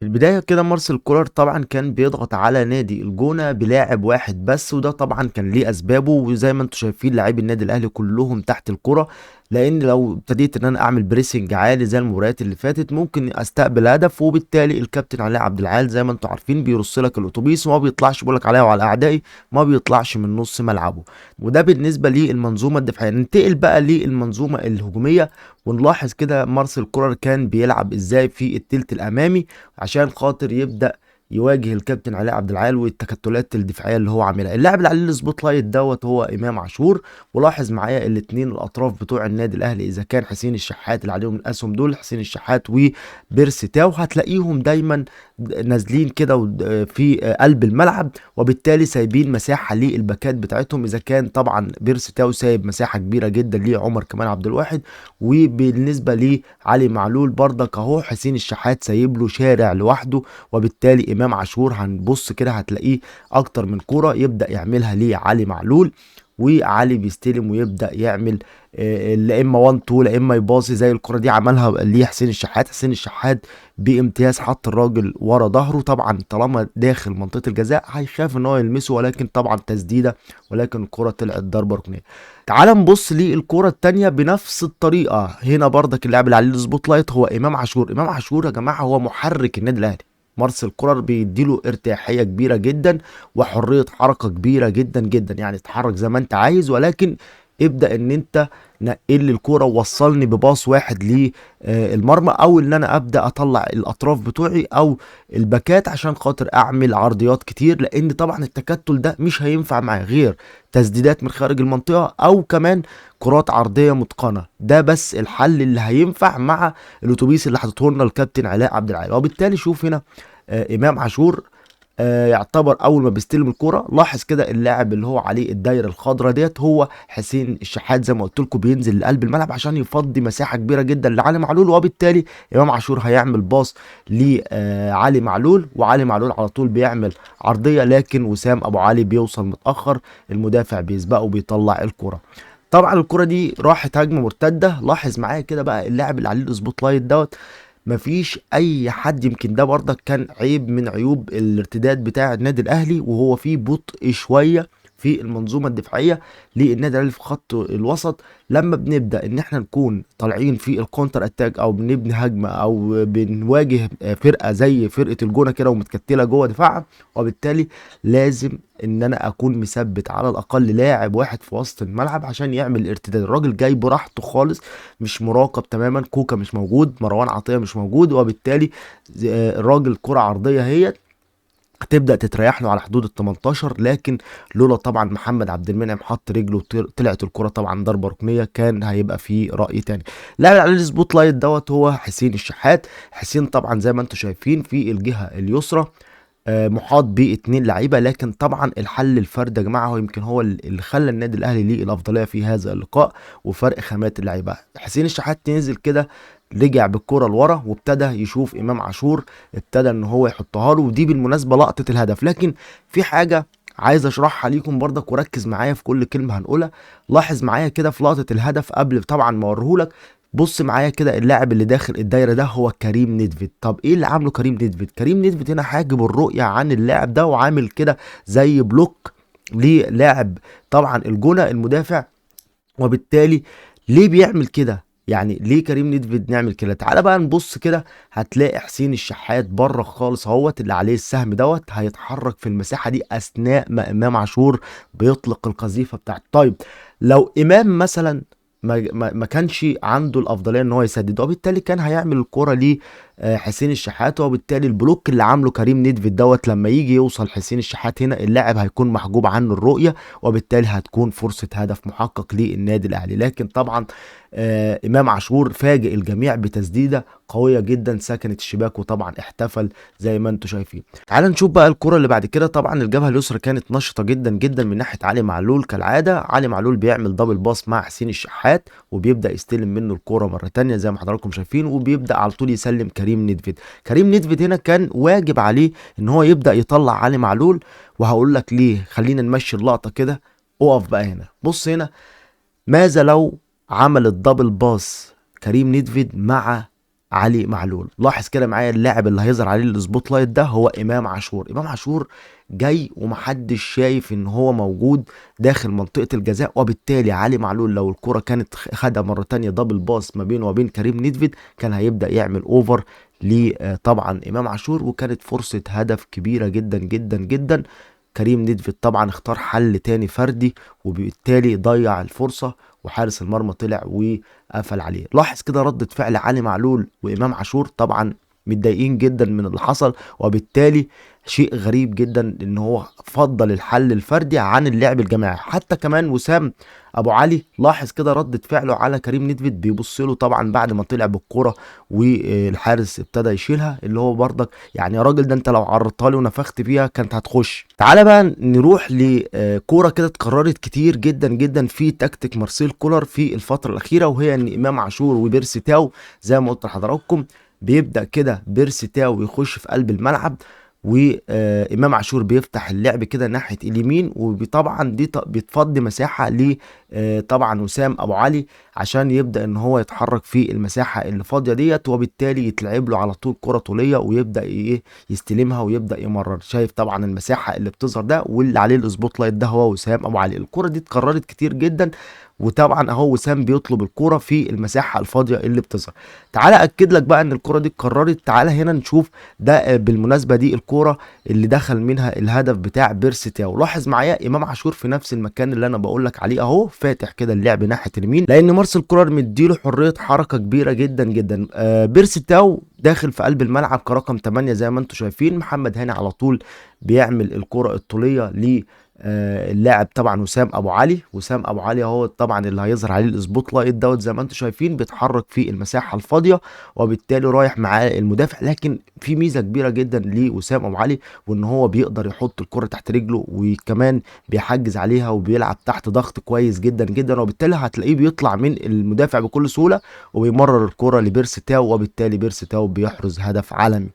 البداية كده مارسيل كولر طبعا كان بيضغط على نادي الجونة بلاعب واحد بس، وده طبعا كان ليه أسبابه، وزي ما انتم شايفين لاعبي النادي الأهلي كلهم تحت الكرة، لأن لو ابتديت إن أنا أعمل pressing عالي زي المباريات اللي فاتت ممكن أستقبل هدف، وبالتالي الكابتن علاء عبد العال زي ما انتم عارفين بيرص لك الأتوبيس وما بيطلعش، بقولك عليا وعلى أعدائي، ما بيطلعش من نص ملعبه. وده بالنسبة للمنظومة الدفاعية. ننتقل بقى للمنظومة الهجومية ونلاحظ كده مارسيل كولر كان بيلعب إزاي في التلت الأمامي عشان خاطر يبدأ يواجه الكابتن علاء عبد العال والتكتلات الدفاعية اللي هو عاملها. اللاعب اللي عليه ال spotlight دوت هو امام عاشور، ولاحظ معايا الاثنين الاطراف بتوع النادي الاهلي، اذا كان حسين الشحات اللي عليهم الاسهم دول، حسين الشحات وبيرسي تاو، هتلاقيهم دايما نازلين كده في قلب الملعب، وبالتالي سايبين مساحة للباكات بتاعتهم. اذا كان طبعا بيرسي تاو سايب مساحة كبيرة جدا لعمر كمال عبد الواحد، وبالنسبة لعلي معلول برضك اهو حسين الشحات سايب له شارع لوحده، وبالتالي امام عاشور هنبص كده هتلاقيه اكتر من كرة يبدأ يعملها ليه علي معلول، وعلي بيستلم ويبدأ يعمل لا اما 1 2 لا اما يباصي زي الكرة دي عملها ليه حسين الشحات. حسين الشحات بامتياز حط الراجل ورا ظهره، طبعا طالما داخل منطقة الجزاء هيخاف ان هو يلمسه، ولكن طبعا تسديدة، ولكن الكرة طلعت ضربة ركنية. تعال نبص للكرة التانية بنفس الطريقة. هنا برضك اللاعب اللي عليه ال spotlight هو امام عاشور. امام عاشور يا جماعة هو محرك النادي الاهلي، مارسيل كولر بيديله ارتياحية كبيرة جدا وحرية حركة كبيرة جدا جدا، يعني اتحرك زي ما انت عايز، ولكن ابدأ ان انت نقل لي الكورة ووصلني بباص واحد للمرمى، او ان انا ابدأ اطلع الاطراف بتوعي او الباكات عشان خاطر اعمل عرضيات كتير، لان طبعا التكتل ده مش هينفع معاه غير تسديدات من خارج المنطقة او كمان كرات عرضية متقنة. ده بس الحل اللي هينفع مع الاتوبيس اللي حاطته لنا الكابتن علاء عبد العال. وبالتالي شوف هنا امام عاشور يعتبر اول ما بيستلم الكرة، لاحظ كده اللاعب اللي هو عليه الدايرة الخضراء ديت هو حسين الشحات، زي ما قلت لكم بينزل لقلب الملعب عشان يفضي مساحة كبيرة جدا لعلي معلول، وبالتالي امام عاشور هيعمل باص لعلي معلول، وعلي معلول على طول بيعمل عرضية، لكن وسام ابو علي بيوصل متاخر، المدافع بيسبقه وبيطلع الكرة. طبعا الكرة دي راحت هجمة مرتدة. لاحظ معايا كده بقى اللاعب اللي عليه ال spotlight دوت مفيش اي حد، يمكن ده برضك كان عيب من عيوب الارتداد بتاع النادي الاهلي، وهو فيه بطء شوية في المنظومة الدفاعية للنادي الاهلي في خط الوسط. لما بنبدا ان احنا نكون طالعين في ال counter attack او بنبني هجمة او بنواجه فرقه زي فرقه الجونه كده ومتكتله جوه دفاعها، وبالتالي لازم ان انا اكون مثبت على الاقل لاعب واحد في وسط الملعب عشان يعمل الارتداد. الراجل جاي براحته خالص، مش مراقب تماما، كوكا مش موجود، مروان عطية مش موجود، وبالتالي الراجل كره عرضية هي هتبدا تتريح له على حدود ال 18، لكن لولا طبعا محمد عبد المنعم حط رجله طلعت الكره طبعا ضربه ركنيه، كان هيبقى في راي تاني. لاعب على ال spotlight دوت هو حسين الشحات. حسين طبعا زي ما انتم شايفين في الجهة اليسرى محاط باتنين لعيبة، لكن طبعا الحل الفردي يا جماعة هو يمكن هو اللي خلى النادي الاهلي ليه الافضلية في هذا اللقاء وفرق خامات اللعيبة. حسين الشحات نزل كده، رجع بالكرة لورا وابتدى يشوف امام عاشور، ابتدى ان هو يحطها له، ودي بالمناسبة لقطة الهدف. لكن في حاجة عايز اشرحها ليكم برضك، وركز معايا في كل كلمة هنقولها. لاحظ معايا كده في لقطة الهدف قبل طبعا ما اوريهولك، بص معايا كده اللاعب اللي داخل الدايرة ده هو كريم نيدفيد. طب ايه اللي عامله كريم نيدفيد؟ كريم نيدفيد هنا حاجب الرؤية عن اللاعب ده وعامل كده زي block للاعب طبعا الجونه المدافع، وبالتالي ليه بيعمل كده؟ يعني ليه كريم نيدفيد نعمل كده؟ تعالى بقى نبص كده، هتلاقي حسين الشحات بره خالص اهوت اللي عليه السهم دوت هيتحرك في المساحة دي اثناء ما امام عاشور بيطلق القذيفه بتاعته. طيب لو امام مثلا ما كانش عنده الافضلية ان هو يسدد، وبالتالي كان هيعمل الكره ليه حسين الشحات، وبالتالي ال block اللي عامله كريم نيدفيد دوت لما يجي يوصل حسين الشحات هنا اللاعب هيكون محجوب عنه الرؤية، وبالتالي هتكون فرصة هدف محقق للنادي الاهلي. لكن طبعا امام عاشور فاجئ الجميع بتسديده قوية جدا سكنت الشباك، وطبعا احتفل زي ما انتم شايفين. تعال نشوف بقى الكره اللي بعد كده. طبعا الجبهة اليسرى كانت نشطة جدا جدا من ناحية علي معلول كالعادة. علي معلول بيعمل double pass مع حسين الشحات وبيبدا يستلم منه الكره مرة ثانية زي ما حضراتكم شايفين، وبيبدا على طول يسلم كريم نيدفيد. كريم نيدفيد هنا كان واجب عليه ان هو يبدا يطلع علي معلول، وهقول لك ليه. خلينا نمشي اللقطة كده. اقف بقى هنا، بص هنا، ماذا لو عمل ال double pass كريم نيدفيد مع علي معلول. لاحظ كده معايا اللاعب اللي هيظهر عليه ال spotlight ده هو امام عاشور. امام عاشور جاي ومحدش شايف ان هو موجود داخل منطقة الجزاء، وبالتالي علي معلول لو الكرة كانت خدها مرة تانية double pass ما بينه وبين كريم نيدفيد كان هيبدأ يعمل over لطبعا امام عاشور، وكانت فرصة هدف كبيرة جدا جدا جدا. كريم نيدفيد طبعا اختار حل تاني فردي، وبالتالي ضيع الفرصة وحارس المرمى طلع وقفل عليه. لاحظ كده ردة فعل علي معلول وإمام عاشور، طبعا متضايقين جدا من اللي حصل، وبالتالي شيء غريب جدا ان هو فضل الحل الفردي عن اللعب الجماعي. حتى كمان وسام ابو علي لاحظ كده ردة فعله على كريم نيدفيد، بيبص له طبعا بعد ما طلع بالكرة والحارس ابتدى يشيلها، اللي هو برضك يعني يا راجل ده انت لو عرضتها لي ونفخت فيها كانت هتخش. تعالى بقى نروح لكوره كده اتكررت كتير جدا جدا في تكتيك مارسيل كولر في الفترة الاخيرة، وهي ان امام عاشور وبيرسي تاو زي ما قلت لحضراتكم بيبدأ كده بيرسي تاو يخش في قلب الملعب، وامام عاشور بيفتح اللعب كده ناحية اليمين، وطبعا دي بتفضي مساحة ل طبعا وسام ابو علي عشان يبدا ان هو يتحرك في المساحة اللي فاضية ديت، وبالتالي يتلعب له على طول كره طوليه ويبدا ايه يستلمها ويبدا يمرر. شايف طبعا المساحة اللي بتظهر ده واللي عليه ال spotlight ده هو وسام ابو علي. الكره دي اتكررت كتير جدا، وطبعا اهو وسام بيطلب الكرة في المساحة الفاضيه اللي بتظهر. تعالى اكد لك بقى ان الكرة دي اتكررت. تعالى هنا نشوف ده بالمناسبة دي الكرة اللي دخل منها الهدف بتاع بيرسي تاو. لاحظ معايا امام عاشور في نفس المكان اللي انا بقول لك عليه اهو، فاتح كده اللعب ناحية اليمين، لان مارسيل كولر مديله حرية حركة كبيرة جدا جدا. بيرسي تاو داخل في قلب الملعب كرقم 8 زي ما انتم شايفين. محمد هاني على طول بيعمل الكرة الطوليه ل اللاعب طبعا وسام ابو علي. وسام ابو علي اهو طبعا اللي هيظهر عليه ال spotlight دوت زي ما انتم شايفين، بيتحرك في المساحة الفاضيه وبالتالي رايح مع المدافع. لكن في ميزة كبيرة جدا لوسام ابو علي، وان هو بيقدر يحط الكره تحت رجله وكمان بيحجز عليها وبيلعب تحت ضغط كويس جدا جدا، وبالتالي هتلاقيه بيطلع من المدافع بكل سهولة وبيمرر الكره لبيرسي تاو، وبالتالي بيرسي تاو بيحرز هدف عالمي.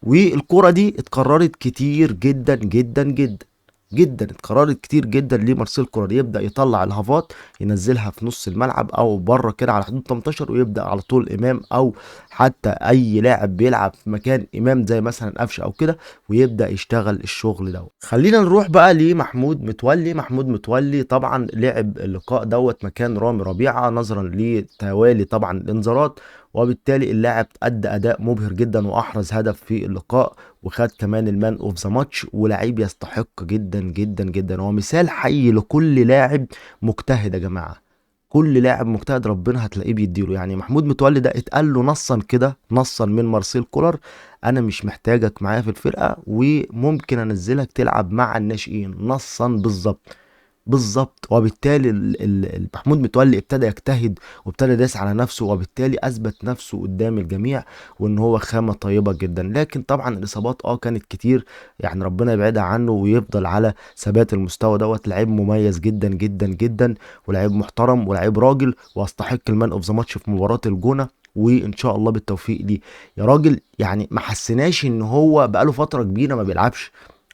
والكره دي اتكررت كتير جدا جدا جدا جدا، اتكررت كتير جدا لمارسيل كولر. يبدا يطلع الهافات ينزلها في نص الملعب او بره كده على حدود 18، ويبدا على طول امام او حتى اي لاعب بيلعب في مكان امام زي مثلا قفشه او كده، ويبدا يشتغل الشغل دوت. خلينا نروح بقى لمحمود متولي. محمود متولي طبعا لعب اللقاء دوت مكان رامي ربيعة نظرا لتوالي طبعا الانذارات، وبالتالي اللاعب ادى اداء مبهر جدا واحرز هدف في اللقاء، وخد كمان ال man of the match، ولاعيب يستحق جدا جدا جدا. هو مثال حي لكل لاعب مجتهد يا جماعة، كل لاعب مجتهد ربنا هتلاقيه بيديله. يعني محمود متولي ده اتقال له نصا كده، نصا من مارسيل كولر، انا مش محتاجك معايا في الفرقة وممكن انزلك تلعب مع الناشئين، نصا بالظبط بالظبط. وبالتالي محمود متولي ابتدى يجتهد وابتدى يداس على نفسه، وبالتالي اثبت نفسه قدام الجميع وان هو خامة طيبة جدا. لكن طبعا الاصابات كانت كتير، يعني ربنا يبعدها عنه ويفضل على ثبات المستوى دوت. لعيب مميز جدا جدا جدا، ولاعيب محترم، ولاعيب راجل، واستحق ال man of the match في مباراة الجونه، وان شاء الله بالتوفيق ليه يا راجل. يعني ما حسيناش ان هو بقاله فترة كبيرة ما بيلعبش،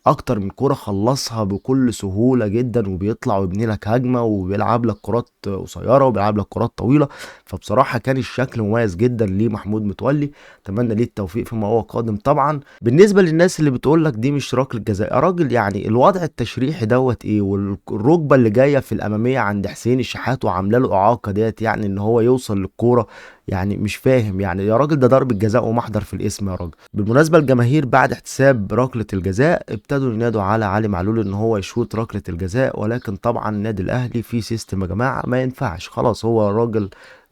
اكتر من كرة خلصها بكل سهولة جدا، وبيطلع ويبني لك هجمة، وبيلعب لك كرات قصيرة، وبيلعب لك كرات طويلة. فبصراحة كان الشكل مميز جدا لمحمود متولي، اتمنى ليه التوفيق فيما هو قادم. طبعا بالنسبة للناس اللي بتقول لك دي مش ركلة جزاء، يا راجل يعني الوضع التشريحي دوت ايه، والركبة اللي جاية في الامامية عند حسين الشحات وعامله له اعاقة ديت، يعني ان هو يوصل للكورة، يعني مش فاهم يعني يا راجل، ده ضربة جزاء ومحضر في الاسم يا راجل. بالمناسبة الجماهير بعد احتساب ركلة الجزاء ابتدوا ينادوا على علي معلول ان هو يشوط ركلة الجزاء، ولكن طبعا النادي الاهلي في system يا جماعة ما ينفعش، خلاص هو الراجل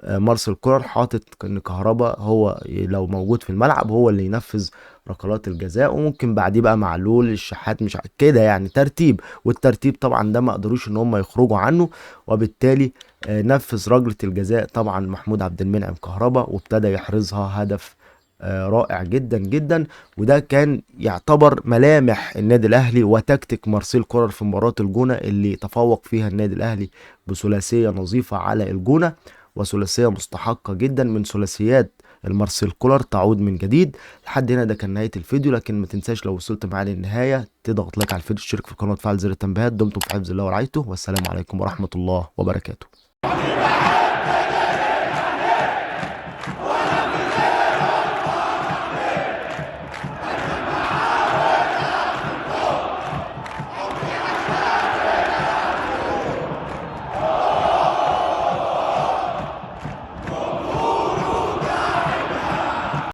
مارسيل كولر حاطط ان كهربا هو لو موجود في الملعب هو اللي ينفذ ركلات الجزاء، وممكن بعديه بقى معلول الشحات مش كده، يعني ترتيب، والترتيب طبعا ده ما قدروش ان هم يخرجوا عنه، وبالتالي نفذ ركلة الجزاء طبعا محمود عبد المنعم كهربا، وابتدى يحرزها هدف رائع جدا جدا. وده كان يعتبر ملامح النادي الاهلي وتكتيك مارسيل كولر في مباراة الجونة اللي تفوق فيها النادي الاهلي بثلاثية نظيفة على الجونة، وثلاثية مستحقة جدا من ثلاثيات المارسيل كولر تعود من جديد. لحد هنا ده كان نهاية الفيديو، لكن ما تنساش لو وصلت معايا للنهاية تضغط like على الفيديو، تشترك في القناة وتفعل زر التنبيهات. دمتم في حفظ الله ورعايته، والسلام عليكم ورحمة الله وبركاته.